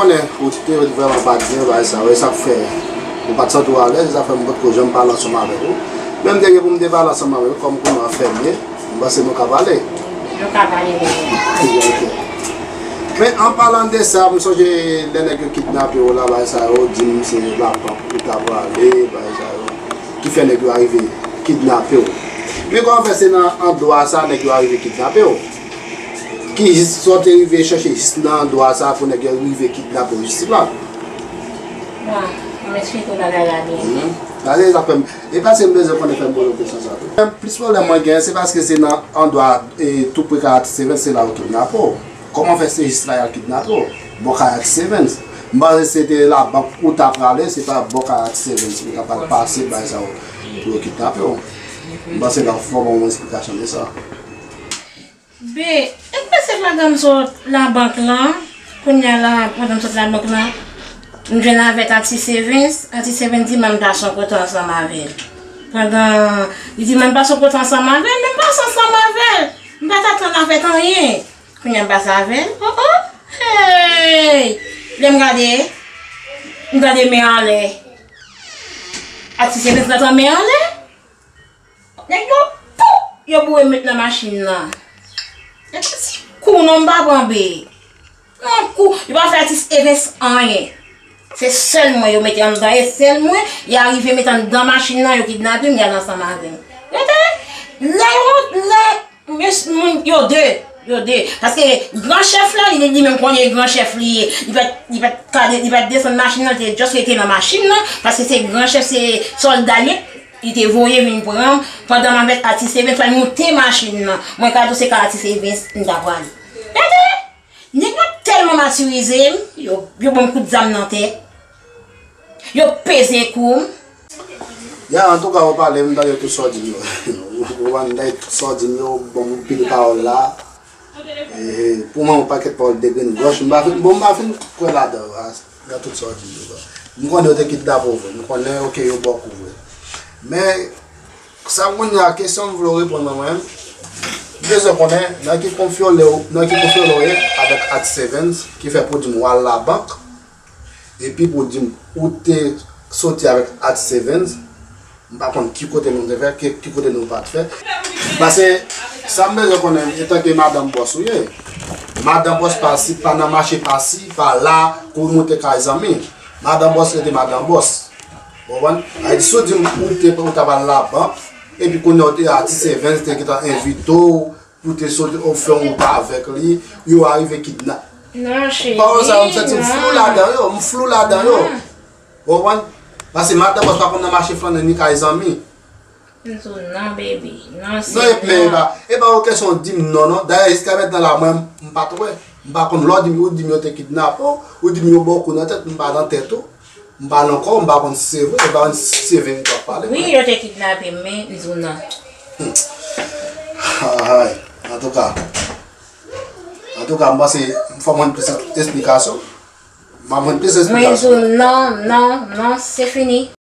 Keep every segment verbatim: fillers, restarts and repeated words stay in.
Konnen ou te vrèman pa t byen, bagay sa yo, e sa k fè ou pa t santi w alèz, e sa fè m potko janm pale ansanm avèk ou. Men m te gen pou m te pale ansanm avèk ou, kòm kounye a fèmen, m panse nou ka pale. Nou ka pale de li. Ok. Men an palan de sa, m sonje lè nèg yo kidnape w la, bagay sa yo, di m se labank ou ta prale, bagay sa yo, ki fè nèg yo arive kidnape w. Men kòman fè se nan andwa sa nèg yo arive kidnape w? Ki jis sa w te rive chèche jis nan andwa sa pou nèg yo rive kidnape w jis la? Bon, m esplike w bagay la byen. Mhm. Gade sa fè m, e paske m bezwen konnen fè m poze w kesyon sa tou. Plis pwoblèm mwen gen, se paske se nan andwa, e, tou pre kay Artist Evens, se la yo kidnape w. Kòman fè se jis la y al kidnape w? Bò kay Artist Evens. M panse se te labank ou ta prale, se pa bò kay Artist Evens ou ta pral pase bay sa yo pou yo kidnape w. M panse la fò ban mwen esplikasyon de sa. Be, e pa se pandan m sot labank lan, kounye a la, pandan m sot labank lan, m jwenn avèk Artist Evens, Artist Evens di m al pase yon kote ansanm avè l. Pandan li di m al pase yon kote ansanm avè l, men m pase ansanm avè l. M pa t atann avèk anyen. Kounye a m pase avè l. Oh, oh. Hey! Lè m gade, m tande men anlè. Artist Evens nan tanmen anlè. Nèg yo, pou! Yo boure m met nan machin nan. E pa ti kou non m pa pran be. Yon kou, yo pa fè Artist Evens anyen. Se sèl mwen yo mete anndan, e sèl mwen, y arive mete anndan machin nan, yo kidnape m, y al ansanm avè m. Rete, lè yo, lè, mes-, moun, yo de, yo de. Paske gran chèf la, li, li menm konnen gran chèf li ye. Li pa t, li pa t ka de-, li pa t desann machin nan, li te just rete nan machin nan, paske se gran chèf, se sòlda l ye, li te voye vin pran m, pandan m avèk Artist Evens, fè l moute machin nan. Mwen ka di w se ka Artist Evens, m ta prale. Rete! Nèg yo tèlman matirize m, yo, yo ban m kout zam nan tèt. Yo peze kou m. Ya, antouka, ou pale, m tande tout sa w di m yo. Ou konprann, m tande tout sa w di m yo, ou ban m pil pawòl la. E, pou mwen, yon pakèt pawòl degrenngòch, m pa fin, bon, m pa fin kwè ladan yo, a, nan tout sa w di m yo. M konnen yo te kidnape w vre, m konnen, oke, yo ba w kou vre. Men, Sa kounye a, kesyon m vle w reponn mwen, mwen, m bezwen konnen nan ki konfyole w, nan ki konfyole w ye avèk Artist Evens ki fè pou di m w al labank, epi pou di m ou te soti avèk Artist Evens, m pa konn ki kote nou te fè, ki, ki kote nou pa t fè. Paske sa m bezwen konnen, etanke madanm bòs ou ye, madanm bòs pa si, pa nan mache pa si, pa la, kou moute kay zanmi. Madanm bòs rete madanm bòs. Ou konprann? Sa vle di, si w di m ou te, ou t ap al labank, epi kounye a w te Artist Evens te gentan envite w, pou te sot, ou fè yon repa avèk li, yo arive kidnap. Non, cheri, pawòl sa yo, m santi m flou ladan yo, m flou ladan yo. Ou konprann? Paske madanm bòs pa konn nan mache flannen ni kay zanmi. M di w non, baby. Non, non, e, men e pa, e pa yon kesyon w di m non, non. Dayè, jiska mentnan la, mwen, m pa t wè. M pa konn lè w di m, ou di m yo te kidnape w, ou di m yo ba w kou nan tèt, m pa nan tèt ou. M pa nan kò w, m pa konn si se vre, m pa konn si se verite w ap pale. Wi, yo te kidnape m, men m di w non. Ay, antouka. Antouka, m panse fò mwen plis esplikasyon. M ap jwenn plis esplikasyon. Mwen di w non, non, non, se fini.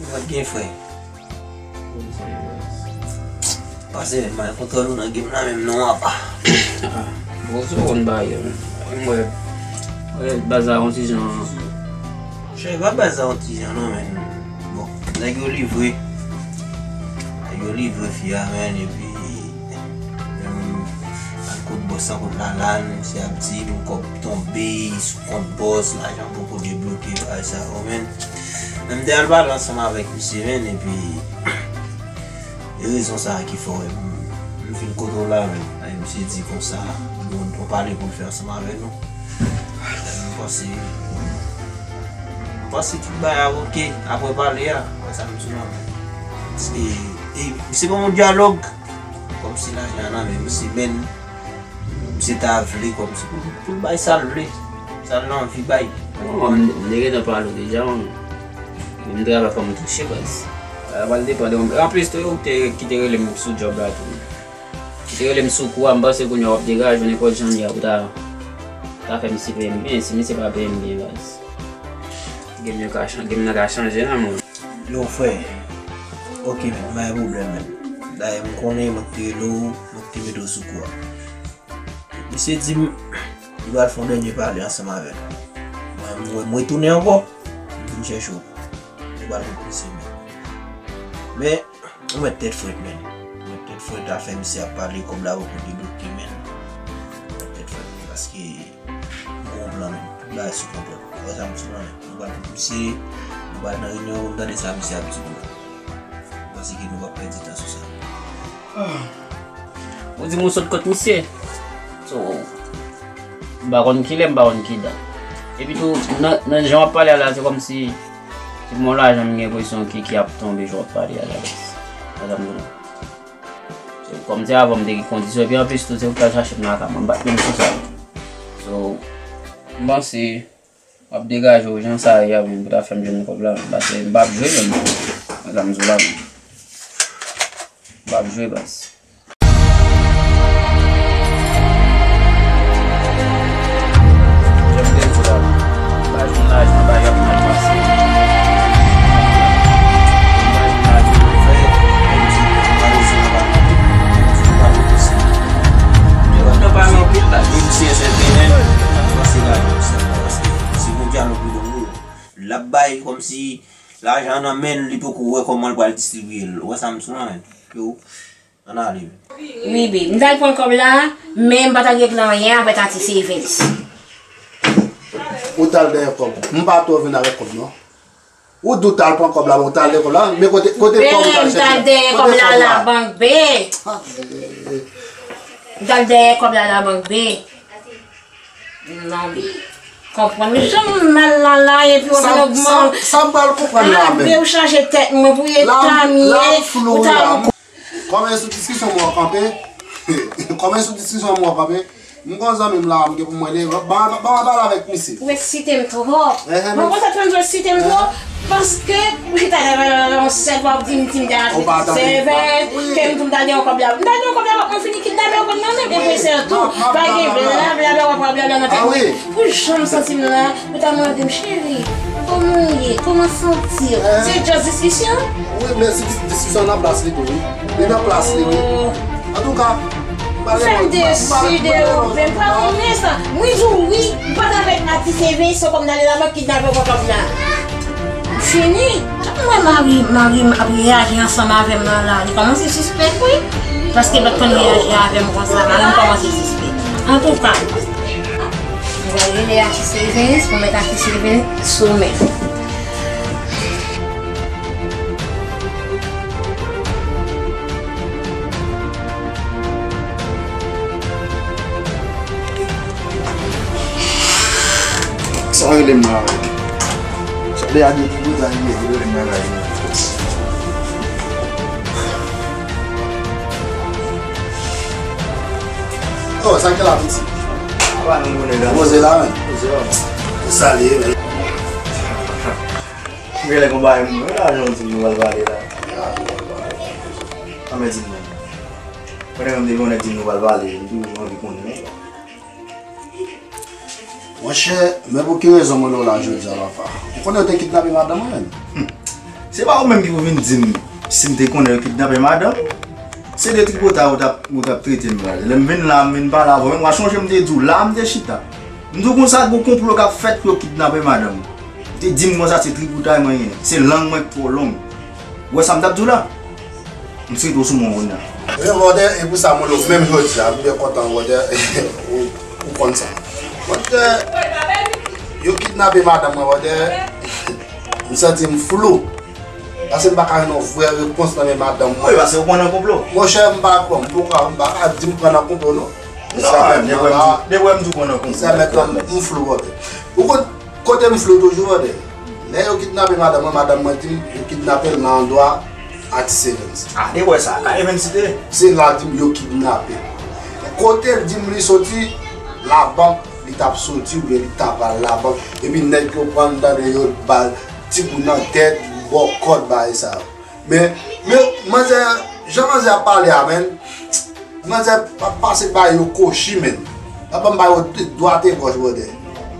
Ou pa t gen frè? Pase menm, mwen kontre nou nan game la menm non, apa. Ah, bon, se ou konn ba yo, men. Mwen, mwen, baz la, yon ti jan. Chè, pa baz la, yon ti jan, non, men. Bon, nèg yo livre. Nèg yo livre fi a, men, epi, menm, al kot bòs la, kot Lalane, misye ap di m kòb tonbe sou kont bòs, lajan poko debloke, bagay sa yo, men. Men m te al pale ansanm avèk misye, men, epi, e rezon sa a ki fè w wè m, m vin kote w la, men. E misye di konsa, bon, nou pale pou l fè ansanm avè nou. M panse, m panse tout bagay ap oke. Apre pale a, wè sa m di w la, men. E, e, misye ban m yon dyalòg. Kòmsi lajan an nan men misye, men misye ta vle kòmsi pou, pou l bay sa l vle, sa l anvi bay. Bon, m, m te gentan pale w deja, m, m travay fò m touche, baz. Sa pral depann de, anplis tou, ou te, ki te rele m sou djòb la tou. Ki te rele m sou kou a, m panse kounye a w ap degaje w nenpòt jan l ye a pou ta, ta fè misye peye m byen, si misye pa peye m byen, baz. Game yo ka chan-, game nan ka chanje la, man. Yo, frè. Ok, men, pa gen pwoblèm, men. Dayè, m konnen, mwen ki te rele w, mwen ki te mete w sou kou a. Misye di m, li pral fè yon dènye pale ansanm avè m. Mwen, mwen, mwen retounen ankò, m vin chèche w. Li pral konprann se mwen. Men, ou mèt tèt frèt, men. Ou mèt tèt frèt, afè misye ap pale, kòb la poko debloke, men. Ou mèt tèt frèt, paske m gon plan, men. Tout bagay sou kontwòl. Ou wè sa m di w la, men. Nou pral kote misye, nou pral nan reyinyon, nou tande sa misye ap di nou la. M panse ke nou p ap pèdi tan sou sa. Ou di m ou sot kot misye. So, m pa konn kilè, m pa konn ki dat. Epi tou, nan, nan jan w ap pale a la, se kòmsi se bon lajan m gen enpresyon ki, ki ap tonbe jan w ap pale a la. Sa sa m di w. So, kòm se avan m te gen kondisyon, epi anplis tou, se ou k t al chache m lakay mwen, m pa t menm sou sa. So, m panse w ap degaje w jan sa ye a, men pou ta fè m jwenn kòb la, men, paske m p ap jwe menm. Sa m di w la, men. M p ap jwe, baz. Jan m te di w la, m pa jwenn lajan, bagay ap mal pase. M pa jwenn lajan pou fè, m di, m pa resi nan bagay, m di, m pa resi. Yo, nan pa nan pil la, yo di se S N T N, pase lajan pou sa, paske se gon dyalòg li ban nou. L ap bay kòmsi lajan nan men l, li poko wè kòman l pral distribiye l. Ou wè sa m di w la, men. Yo, ann ale, men. Wi, babe. M t al pran kòb la, men m pa t al regle anyen avèk Aunty Savens. Ou t al dèyè kòb. M pa t wè w vin avèk kòb, non. Ou di w t al pran kòb la, men ou t al dèyè kòb la. Men kote, kote kòb ou t al chèche la? Kote kòb la? M t al dèyè kòb la labank, babe. Ah, eh, eh. M t al dèyè kòb la labank, babe. Non, babe. Konprann. Men jan m mal la la, epi w ap vin ogmante. Sa, sa, sa m pral konprann la menm. Malgre w chanje tèt mwen pou eta m ye, ou ta. Kòm e sou diskisyon mwen w kanpe, kòm e sou diskisyon mwen w kanpe, m gon zanmi m la, m gen pou mwen rele, ban, ban, ban, ban pale avèk misye. Ou eksite m twòp. Mwen kontan tande w eksite m twòp, paske m chita la, la, la, la, yon sèl fwa w di m, di m, di m, sèvè, ke m tou m ta gen yon kòb la. M ta gen yon kòb la, w ap mwen fini kidnape w konn nan men, epi se tou, pa gen bla, bla, bla, w ap pran bla, bla nan tèt mwen. Pou jan m santi m la, ou ta mande m, cheri, kòman w ye? Kòman w santi w? Se just diskisyon? Wi, men se dis-, diskisyon nan plas li tou, wi. Li nan plas li, wi. Antouka, m pa renmen, m pa, m pa, m pa renmen. Ou fè m deside, ou fè m pa renmen sa. Mwen di w wi, m pa t avèk Aunty Savens, se kòm nan labank kidnape w pran kòb la. Fini. Jan m wè mari, mari m ap reyaji ansanm avè m nan la, li kòmanse sispèk, wi. Paske lòt konn reyaji avè m konsa, mari m kòmanse sispèk. Antouka, m pral rele Aunty Savens pou m met Aunty Savens sou men. Sa rele m la, wi. Sa de a de ki bout la, li rele m nan kay. Oh, sa k la, piti? Apa nou konnen la. Poze la, men. Poze la. Sa li ye, men. M genlè gon bagay m, mwen la, jan w di m nou pral pale la. Anmè di m non. Pandan menm de yon nèg di m nou pral pale, m toujou anvi konnen. Monchè, men pou ki rezon mwen la jodi a, papa? Ou konnen yo te kidnape madanm mwen menm? Hmm. Se pa ou menm ki pou vin di m si m te konnen yo kidnape madanm? Se de tripotay ou t ap, ou t ap trete m la. Lè m vin la, m vin pale avè w, ou pa sonje m te di w la, m te chita. M di w konsa, gon konplo k ap fèt pou yo kidnape madanm. Ou te di m konsa, se tripotay mwen ye. Se lang mwen k twò long. Ou wè sa m t ap di w la? M site w sou mwen kounye a. Ebyen, brother, e pou sa mwen menm jodi a, m byen kontan, brother, ou, ou konn sa. Brother, yo kidnape madanm mwen, brother, m santi m flou. Paske m pa ka jwenn yon vrè repons nan men madanm mwen. Wi, paske ou pran nan konplo. Monchè, m pa kwè, m poko, m pa ka di m pran nan konplo, non. Non, depi w wè m di w pran nan konplo. Sa mèt la, m flou, brother. Ou konn, kote m flou toujou, brother. Lè yo kidnape madanm mwen, madanm mwen di m yo kidnape l nan andwa Aunty Savens. Ah, de wè sa, ka Evens site? Se la di m yo kidnape l. Kote l di m li soti, labank li t ap soti oubyen li t ap al labank. Epi nèg yo pran l tande yo ba l ti kou nan tèt, bò kòd bagay sa yo. Men, men, manzè, jan manzè ap pale a, men, manzè pa pase ba yo kochi, men. L ap ban m ba yo dwat e gòch, brother.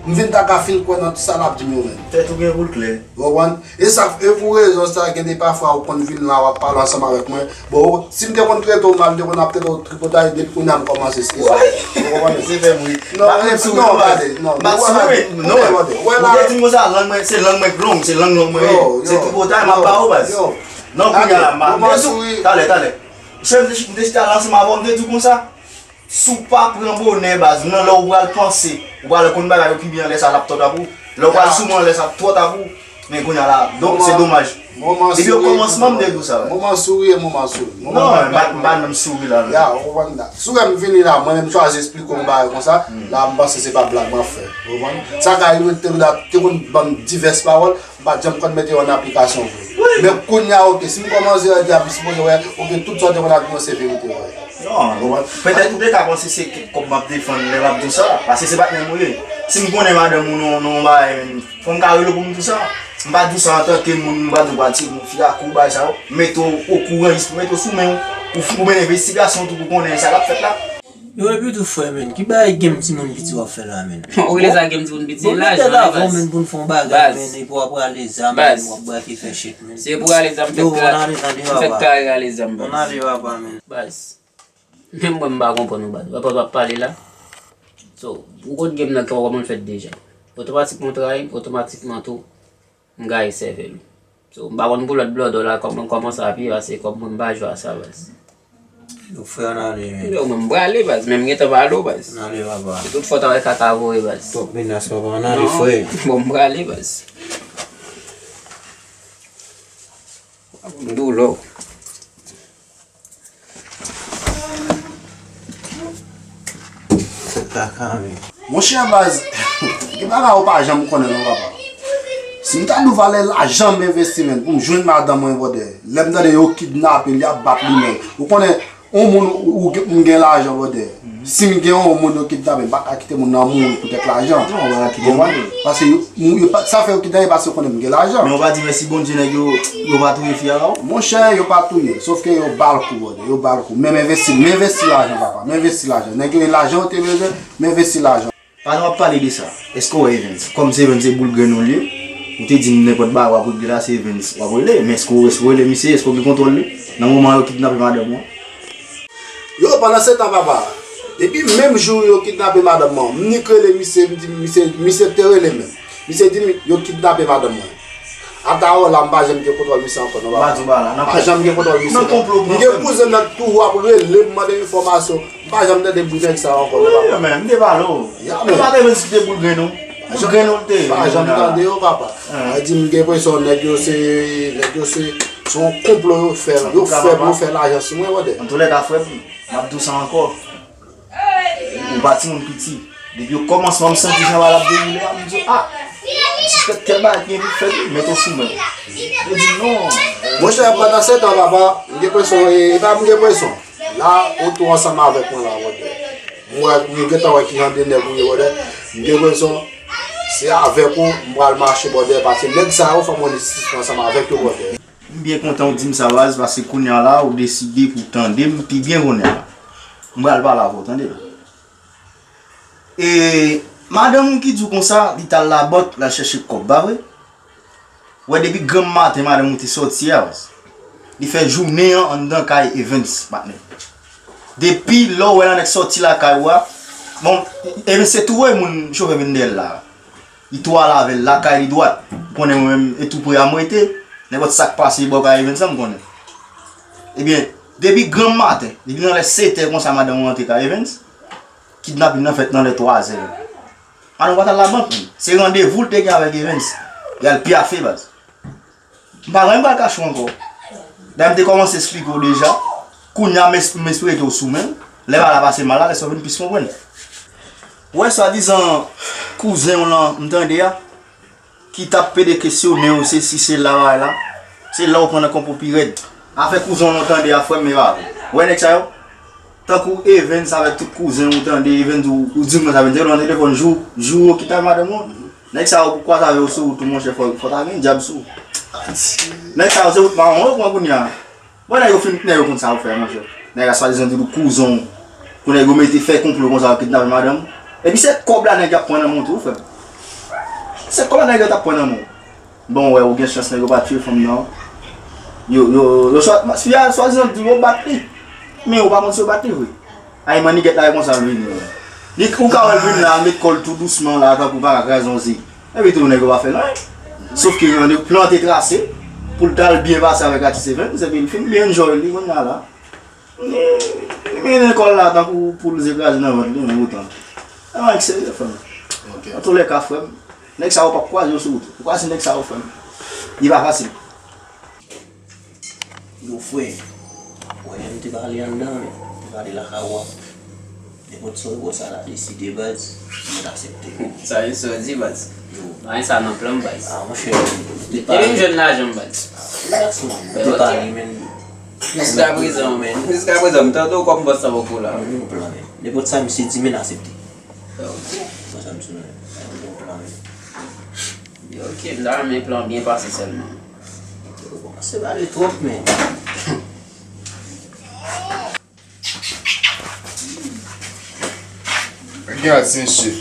M vin ta ka fin kwè nan tout sa l ap di m yo menm. Tèt ou gen pou l klè. Ou konprann? E sa, e pou rezon sa, gen de pafwa ou konn vin la, w ap pale ansanm avèk mwen. Bon, si m te konn trete w mal, m te konn ap trete w tripotay, depi kounye a m kòmanse eskize. Ou konprann? Se fè m ri. Non, non, non, gade, non, non, gade, non. Ou te di m konsa, lang mwen, se lang mwen k long, se lang long mwen ye. Se tripotay, m ap ba ou baz. Non, kounye a la, m ap, talè, talè. Chè, m te, m te chita la ansanm avè w, m te di w konsa. Si w pa pran bonè, baz, nan lè w pral panse, ou pral konn bagay yo pi byen lè sa l ap twò ta pou ou. Lè w pral soumoun lè sa ap twò ta pou ou. Men kounye a la, donk se domaj. Depi okòmansman, m te di w sa, wi. Moman souri e moman souri. Non, m pa, m pa menm souri la, non. Ya, ou konprann la. Si w wè m vini la, mwen menm m chwazi esplike w yon bagay konsa, la, m panse se pa blag m ap fè. Ou konprann? Sa ka rive, te, te konn ban m divès pawòl, m pa t janm konn mete yo an aplikasyon vre. Men kounye a, oke, si m kòmanse wè di a, m sipoze wè, oke, tout sa w te konn ap di mwen se verite, wè. Non, petèt ou te ka panse se kèk kòb m ap defann lè m ap di w sa, paske se patnè m ou ye. Si m konnen madanm ou nan, nan yon bagay, menm, fò m ka rele w pou m di w sa. M pa di w sa antanke moun, m pa di w pral tire yon fi ak ou, bagay sa yo. Mete w okouran, jis pou mete w sou men w, pou, pou mennen envestigasyon tou pou konnen sa k ap fèt la. Yo, epi tou, frè, men, ki bagay game timoun piti w ap fè la, men? Ou rele sa game timoun piti? Bon, laj mete la, lajan, avan, baz. Men, pou n fè yon bagay, men, epi w ap rale zam, men, w ap brake fè shit, men. Se pou rale zam, fèk kare rale zam, baz. Ann ale, papa, men. Baz. Menm mwen, m pa konprann ou, baz. Papa, w ap pale la. So, ou konn game nan, kòman l fèt deja? Otomatikman w trayi m, otomatikman tou, m gaye sèvèl ou. So, m pa konn pou lòt blòdò la, kòman, kòman sa ap ye, paske kòm mwen, m pa jwe a sa, baz. Yo, frè, ann ale, men. Yo, mwen, m prale, baz. Men m gentan pale w, baz. Ann ale, papa. Se tout fòt avèk sa ta voye, baz. Twòp menas, papa. Ann ale, frè. Bon, m prale, baz. M doulò. Monchè, baz, gen bagay ou pa janm konnen non, papa. Si m ta di w valè lajan m envesti, menn, pou m jwenn madanm mwen, brother, lè m tande yo kidnape l, y ap bat li, menn. Ou konnen, yon moun ou, ou, m gen lajan, brother. Si m gen yon moun yo kidnape, m pa ka kite moun nan mouri poutèt lajan. Non, ou pa ka kite moun. Paske yo, yo, yo pa, sa fè yo kidnape, paske yo konnen m gen lajan. Men ou pa di mèsi Bondye, nèg yo, yo pa touye fi a la, wi. Monchè, yo pa touye, sòf ke yo ba l kou, brother. Yo ba l kou. Men m envesti, m envesti lajan, papa. M envesti lajan. Nèg yo, lajan yo te bezwen, m envesti lajan. Pandan w ap pale de sa, èske w wè Evens? Kòm se Evens se boul grenn ou l ye, ou te di m nenpòt bagay w ap regle la, se Evens w ap rele. Men èske w, èske w rele misye? Èske w gen kontwòl li? Nan moman yo kidnape madanm ou an? Yo, pandan se tan, papa, depi menm jou yo kidnape madanm mwen, m nik rele misye, m di misye, misye te rele menm. Misye di m yo kidnape madanm mwen. Ata wè la, m pa janm gen kontwòl misye ankò, non, papa. M pa di w bagay la, nan konplo. M pa janm gen kontwòl misye, non. M gen kouzen m nan toujou ap rele m, mande enfòmasyon. M pa janm tande bri nèg sa ankò, non, papa. Wi, men, m te pale w. Ya, men. E pa te menm si te boul grenn ou. Boul grenn ou l te ye. M pa janm tande yo, papa. Sa di m gen enpresyon nèg yo se, nèg yo se, se yon konplo yo fè, yo fè pou yo fè lajan sou mwen, brother. Antoulèka, frè m, m ap di w sa ankò. Ou pa timoun piti. Depi okòmansman, m santi jan bagay la ap dewoule a, m di, a, m sispèk kèk bagay ki gen pou fèt, wi, mete w sou mwen. Yo di non. Monchè, pandan se tan, papa, m gen enpresyon, e, e pa m gen enpresyon. La, ou tou ansanm avèk mwen la, brother. M wè, m gentan wè ki jan de nèg ou ye, brother. M gen enpresyon, se avèk ou m pral mache, brother, paske nèg sa yo, fò m wè nesesite ansanm avèk yo, brother. M byen kontan w di m sa, baz, paske kounye a la, ou deside pou w tande m pi byen kounye a la. M pral pale avè w, tande la. E madanm ou ki di w konsa, li t al labant, l al chèche kòb, pa vre? Wè, depi granm maten, madanm ou te sòti a, baz. Li fè jounen an anndan kay Evens, patnè. Depi lè w wè Lanèk sòti lakay ou a, bon, Evens se tou voye moun chofè vin dèyè l la. Li tou al avè l lakay li dwat. Ou konnen mwen menm, e tou pre a m rete. Nenpòt sa k pase bò kay Evens lan, m konnen. Ebyen, depi granm maten, depi nan lè sèt è konsa madanm ou rantre kay Evens, kidnapin nan fèt nan lè twazè. Madanm ou pa t al labank, menm. Se randevou l te gen avèk Evens. Y al pyafe, baz. M pa renmen pral kache w ankò. Dayè m te kòmanse esplike w deja. Kounye a m es-, m espere ke w sou men w. Lè bagay la pase mal la, lè sa w vin plis konprann. Ou wè swadizan kouzen w lan m tande a, ki t ap pede kesyonnen w se si se la bagay la, se la w pran nan konplo pi rèd. Afè kouzen w lan w tande a, frè m, e pa vre. Ou wè nèg sa yo? Tankou Evens avèk tout kouzen w tande, Evens ou, ou di m konsa, Evens, ou nan telefòn jou, jou yo kidnape madanm ou. Nèg sa yo pou kwaze avè w sou wout ou, monchè, fò, fò ta gen dyab sou ou. Nèg sa yo se wout mawon yo pran kounye a. Bon, nèg yo fin, nèg yo konn sa yo fè, monchè. Nèg la swadizan di w kouzen w. Pou nèg yo mete fè konplo konsa, yo kidnape madanm ou. Epi se kòb la nèg y ap pran nan men w tou, frè m. Se kòman nèg yo t ap pran nan men w? Bon, wè, ou gen chans nèg yo pa tiye fanm nan. Yo, yo, yo, swa, fi a swadizan di yo bat li. Men ou pa konn si yo bat li vre. Ay, mannigèt la, e konsa l vini, wè. Li, ou ka wè l vin la, met kò l tou dousman la, tankou pa ka kraze yon ze. Epi tou, nèg yo pa fè l anyen. Sof ke yon plan te trase pou l t al byen pase avèk atis Evens, epi l fin byen enjoy li, kounye a la. Li, li mennen kò l la tankou poul ze kraze nan vant li, men poutan. Anyen k serye, frè m. Antoulèka, frè m, nèg sa yo p ap kwaze yo sou wout. Ou kwaze nèg sa yo, frè m. Li pa fasil. Yo, frè, wè, m te pale anndan, men m te pale lakay ou a. Nenpòt sa w ta deside, baz, mwen t aksepte. Sa yo sa di, baz. Yo. Mwen sa nan plan m, baz. Ah, monchè, m te pale. Depi m jwenn lajan m, baz. Relax, man. M te pale, men. Jiska prezan, men. Jiska prezan, m tande w kòm bòs sa poko la. Mwen gen yon plan, men. Nenpòt sa misye di, men aksepte. Ok. Mwen sa m sou nan. Mwen gen yon plan, men. Ok, m ta renmen plan byen pase sèlman. Ou kòmanse pale twòp, men. Gad, se mesye.